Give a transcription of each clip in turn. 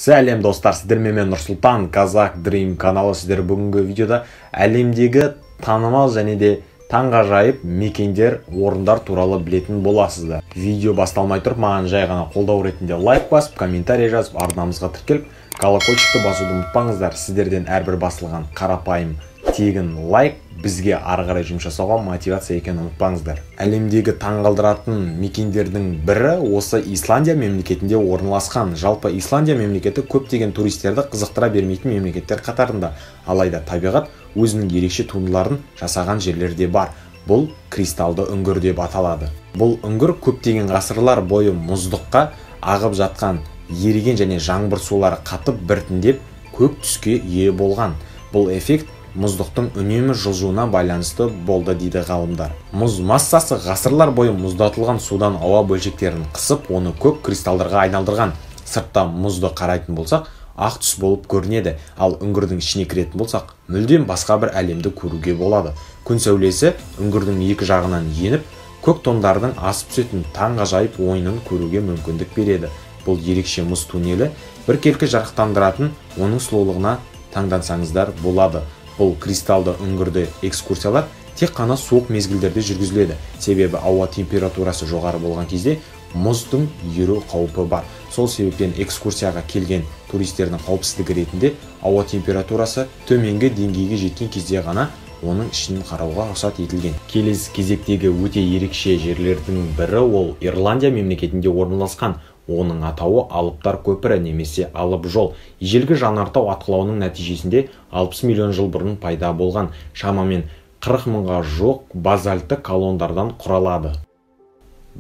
Сәлем, достар! Сіздермен мен, Нұрсұлтан, Қазақ Dream каналы. Сіздер бүгінгі видеода әлемдегі танымал және де таңғажайып мекендер, орындар туралы білетін боласыздар. Видео басталмай тұрып, маған жай ғана қолдау ретінде лайк басып, комментарий жазып, арнамызға тіркеліп, колокольчикті басуды ұмытпаңыздар. Сіздерден әрбір басылған қарапайым тегін лайк бізге ары қарай жұмыс жасауға мотивация екенін ұмытпаңыздар. Әлемдегі таңғалдыратын мекендердің бірі осы Исландия мемлекетінде орналасқан. Жалпы, Исландия мемлекеті көптеген туристерді қызықтыра бермейтін мемлекеттер қатарында. Алайда табиғат өзінің ерекше туындыларын жасаған жерлер де бар. Бұл кристалды үңгір деп аталады. Бұл үңгір көптеген ғасырлар бойы мұздыққа ағып жатқан еріген және жаңбыр сулары қатып, біртіндеп көк түске ие болған. Бұл эффект мұздықтың үнемі жылжуына байланысты болды дейді ғалымдар. Мұз массасы ғасырлар бойы мұздатылған судан ауа бөлшектерін қысып, оны көк кристалдарға айналдырған. Сыртта мұзды қарайтын болсақ, ақ түс болып көрінеді, ал үңгірдің ішіне кіретін болсақ, мүлдем басқа бір әлемді көруге болады. Күн сәулесі үңгірдің екі жағынан еніп, көк тондардың асып түсетін таңғажайып ойынын көруге мүмкіндік береді. Бұл ерекше мұз туннелі біркелкі жарықтандыратын, оның сұлулығына таңдансаңыздар болады. Бұл кристалды үңгірде экскурсиялар тек қана суық мезгілдерде жүргізіледі, себебі ауа температурасы жоғары болған кезде мұздың еру қаупі бар. Сол себептен экскурсияға келген туристердің қауіпсіздігі ретінде ауа температурасы төменгі деңгейге жеткен кезде ғана оның ішін қарауға рұқсат етілген. Келесі кезектегі өте ерекше жерлердің бірі ол Ирландия мемлекетінде орналасқан. Оның атауы Алыптар көпірі немесе Алып жол. Ежелгі жанартау атқылауының нәтижесінде 60 миллион жыл бұрын пайда болған шамамен 40 мыңға жуық базальтты колондардан құралады.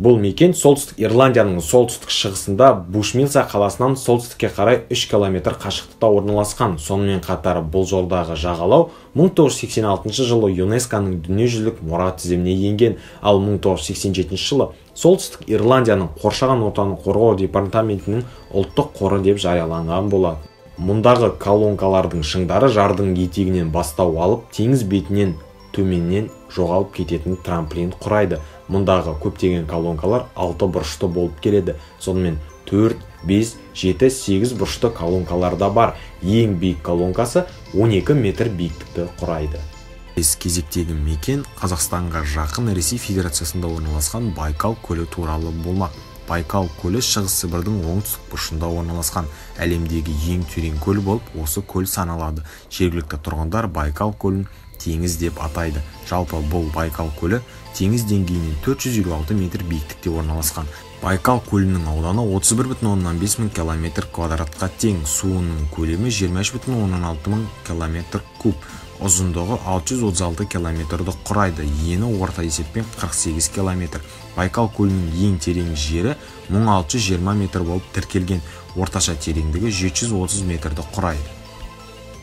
Бұл мекен Солтүстік Ирландияның солтүстік шығысында, Бушмилса қаласынан солтүстікке қарай 3 километр қашықтықта орналасқан. Сонымен қатар бұл жолдағы жағалау 1986 жылы ЮНЕСКО-ның дүниежүзілік мұра тізіміне енген, ал 1987 жылы Солтүстік Ирландияның қоршаған ортаны қорғау департаментінің ұлттық қоры деп жарияланған болады. Мұндағы колонкалардың шыңдары жардың етегінен бастау алып, теңіз бетінен төменнен жоғалып кететін трамплин құрайды. Мұндағы көптеген колонкалар алты бұрышты болып келеді. Сонымен 4, 5, 7, 8 бұрышты колонкалар да бар. Ең биік колонкасы 12 метр биіктікті құрайды. Кезектегі мекен Қазақстанға жақын Ресей Федерациясында орналасқан Байкал көлі туралы болмақ. Байкал көлі Шығыс Сібірдің оңтүстік бұрышында орналасқан. Әлемдегі ең терең көл болып осы көл саналады. Жергілікті тұрғындар Байкал көлін теңіз деп атайды. Жалпы, бұл Байкал көлі теңіз деңгейінен 456 метр биіктікте орналасқан. Байкал көлінің ауданы 31,5 мың километр квадратқа тең. Суының көлемі 23,6 мың километр куб. Ұзындығы 636 километрді құрайды. Ені орта есеппен 48 километр. Байкал көлінің ең терең жері 1620 метр болып тіркелген. Орташа тереңдігі 730 метрді құрайды.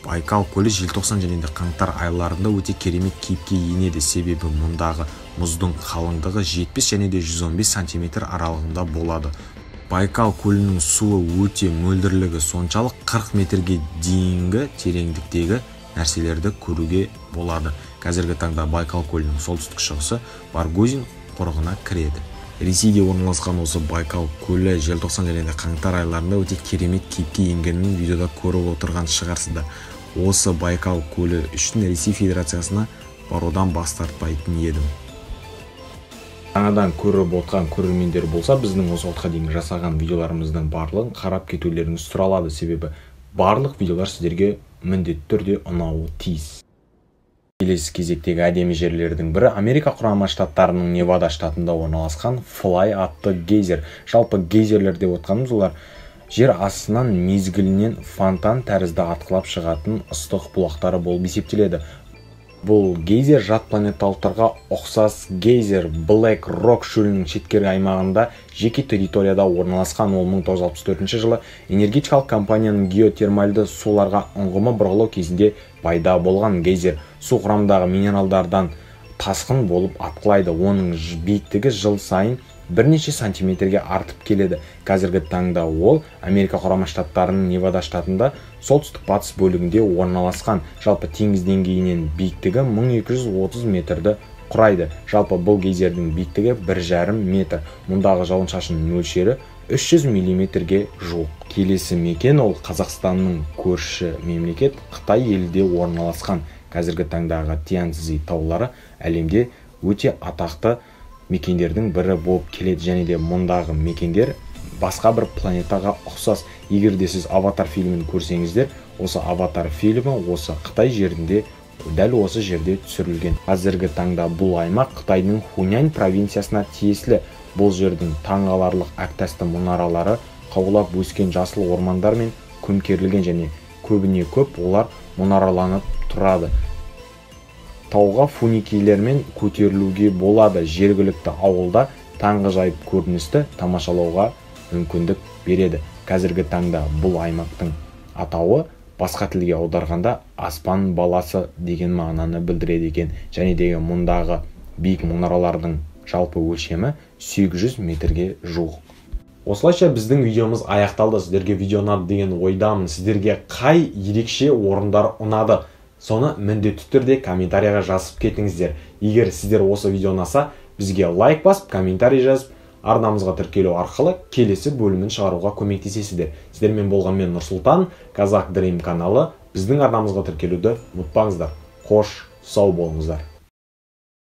Байкал көлі желтоқсан және де қаңтар айларында өте керемет кейіпке енеді, себебі мұндағы мұздың қалыңдығы 70 және де 115 сантиметр аралығында болады. Байкал көлінің суы өте мөлдірлігі соншалық, 40 метрге дейінгі тереңдіктегі нәрселерді көруге болады. Қазіргі таңда Байкал көлінің солтүстік шығысы Баргузин қорығына кіреді. Ресейде орналасқан осы Байкал көлі желтоқсан және де қаңтар айларында өте керемет кейіпке енгенін видеода көріп отырған шығарсыздар. Осы Байкал көлі үшін Ресей Федерациясына барудан бас тартпайтын едім. Жаңадан көріп отқан көрермендер болса, біздің осы уақытқа дейін жасаған видеоларымыздың барлығын қарап кетулеріңіз сұралады, себебі барлық видеолар сіздерге міндетті түрде ұнауы тиіс. Келесі кезектегі әдемі жерлердің бірі Америка Құрама Штаттарының Невада штатында орналасқан Флай атты гейзер. Жалпы, гейзерлер деп отқанымыз олар жер астынан мезгілінен фонтан тәрізді атқылап шығатын ыстық бұлақтары болып есептеледі. Бұл гейзер жат планеталықтарға ұқсас гейзер Блэк Рок шөлінің шеткері аймағында, жеке территорияда орналасқан. Ол 1964 жылы энергетикалық компанияның геотермальды суларға ұңғыма бұрғылау кезінде пайда болған. Гейзер су құрамындағы минералдардан тасқын болып атқылайды. Оның биіктігі жыл сайын бірнеше сантиметрге артып келеді. Қазіргі таңда ол Америка Құрама Штаттарының Невада штатында, солтүстік батыс бөлігінде орналасқан. Жалпы, теңіз деңгейінен биіктігі 1230 метрді құрайды. Жалпы, бұл гейзердің биіктігі 1,5 метр. Мұндағы жауын шашын мөлшері 300 миллиметрге жуық. Келесі мекен ол Қазақстанның көрші мемлекет Қытай елінде орналасқан. Қазіргі таңдағы Тяньцзи таулары әлемде өте атақты мекендердің бірі болып келеді, және де мұндағы мекендер басқа бір планетаға ұқсас. Егер де сіз Аватар фильмін көрсеңіздер, осы Аватар фильмі осы Қытай жерінде, дәл осы жерде түсірілген. Қазіргі таңда бұл аймақ Қытайдың Хунань провинциясына тиесілі. Бұл жердің таңғаларлық әктасты мұнаралары, қаулап өскен жасыл ормандармен көмкерілген және көбіне көп олар мұнараланып тұрады. Тауға фуникилермен көтерілуге болады. Жергілікті ауылда таңғажайып көріністі тамашалауға мүмкіндік береді. Қазіргі таңда бұл аймақтың атауы басқа тілге аударғанда аспан баласы деген мағынаны білдіреді екен. Және де мұндағы биік мұнаралардың жалпы өлшемі 800 метрге жуық. Осылайша біздің видеомыз аяқталды. Сіздерге видео ұнады деген ойдамын. Сіздерге қай ерекше орындар ұнады? Соны міндетті түрде комментарияға жазып кетіңіздер. Егер сіздер осы видео ұнаса, бізге лайк басып, комментарий жазып, арнамызға тіркелу арқылы келесі бөлімін шығаруға көмектесесіздер. Сіздермен болған мен Нұрсұлтан, Қазақ Dream каналы. Біздің арнамызға тіркелуді ұмытпаңыздар. Қош, сау болыңыздар.